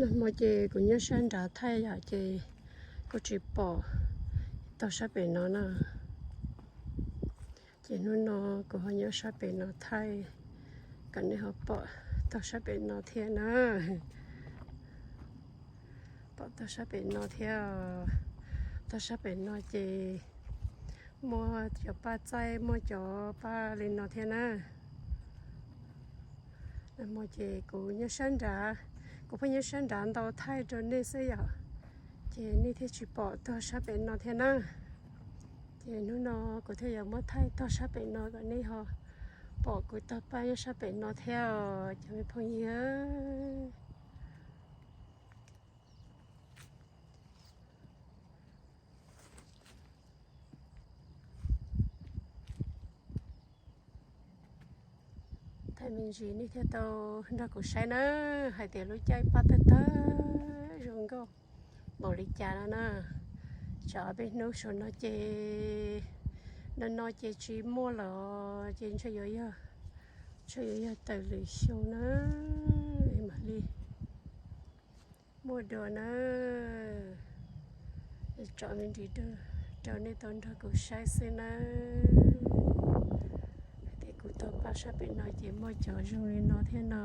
Hmo ces kuv nyob sab nrad thaij yom, ces kuv tsis pom tog sab pem no na. Ces hnub no kuv ho nyob sab pem no thaij, kom nej ho pom tog sab pem no thiab na. Pom tog sab pem no thiab. Tog sab pem no ces muaj cov paj txaij, muaj cov paj li no thiab na. Hmo ces kuv nyob sab nrad, kuv pheej nyob sab nrad ntau thaij rau nej xwb yom, ces nej thiaj tsis pom tog sab pem no thiab na. Ces hnub no kuv thiaj yuav muab thaij tog sab pem no kom nej ho pom kuv tog paj nyob sab pem no thiab os cov me phooj ywg. Thaij me ntsis nej thiaj tau nrog kuv saib na, hais tias lub caij paj tawg tawg zoo nkauj npaum li cas no na. Tsam peb hnub saum no ces, no no ces tsis muaj lawm ces ntshe yuav yog, ntshe yuav yog tawm lwm xyoo na mam li muaj dua na. Tso me ntsis rau nej tau nrog kuv saib xwb nawb. Hais tias kuv tog paj sab pem no ces muaj cov zoo li no thiab no.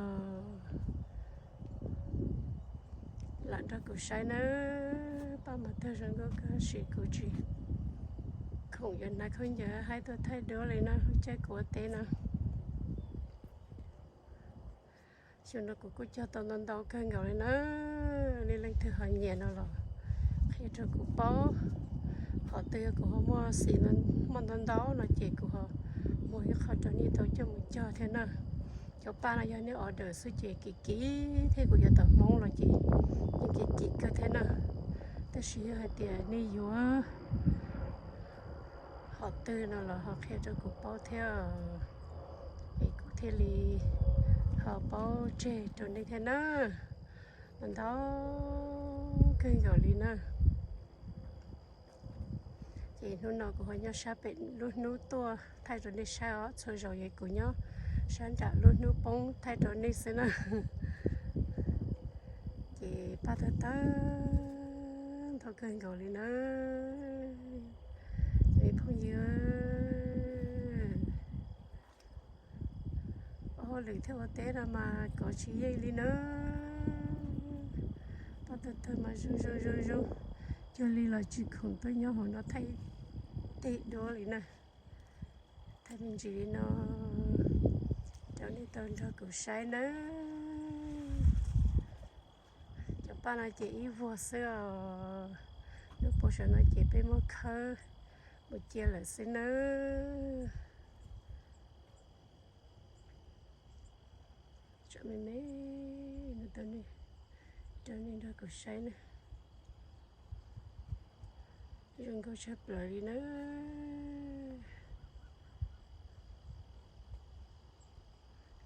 Lam nrog kuv saib nawb. Paj mas tawg zoo nkauj kawg tab sis kuv tsis khoom yuav hnav khaub ncaws haib tuaj thaij duab li na, lub caij kuv ua teb na. Xyoo no kuv kuj cog tau ntau ntau kawg nkaus li na. Nej leej twg ho nyiam no los qhia rau kuv paub. Qhov twg yog kuv ho muaj xim muaj ntau ntau no ces kuv ho muag ib qho rau nej tau coj mus cog thiab na. Cov paj no yog nej order xwb ces kim kim thiab, kuv yuav tau hmoob los ces yeej kim kim kawg thiab na. Tab sis yog hais tias nej yuav qhov twg no los ho qhia rau kuv paub thiab, es kuv thiaj li ho paub tseg rau nej thiab na. Ntau kawg nkaus li na. Ces hnub no kuv ho nyob sab pem lub hnub tuaj thaij rau nej saib os, txhua zaus ces kuv nyob sab nram lub hnub poob thaij rau nej xwb na. Ces paj tawg tawg ntau kawg nkaus li na. Cov me phooj ywg, ua hauj lwm thiab ua teb no mas kov tsis yeej li na. Paj tawg tawg mas zoo zoo zoo zoo, cuag li los tsis khoom tuaj nyob hauv no thaij tej duab li na. Thaij me ntsis li no rau nej tau nrog kuv saib nawb. Cov paj no ces ib vuag xwb os. Lub puas saum no ces peb muab khawb mus cia lawm xwb nawb. Tso me me no rau nej nrog kuv saib na. Zoo nkauj tshaj plaws li na.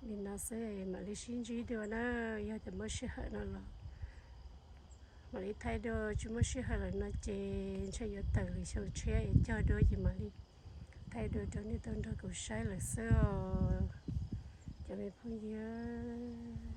Li no xwb mam li sib ntsib dua na. Yog tias muaj sij hawm no los mam li thaij dua, tsis muaj sij hawm lawm no ces ntshe yuav tawm lwm xyoo tshiab es cog dua ces mam li thaij dua rau nej tau nrog kuv saib lawm xwb os, cov me phooj ywg.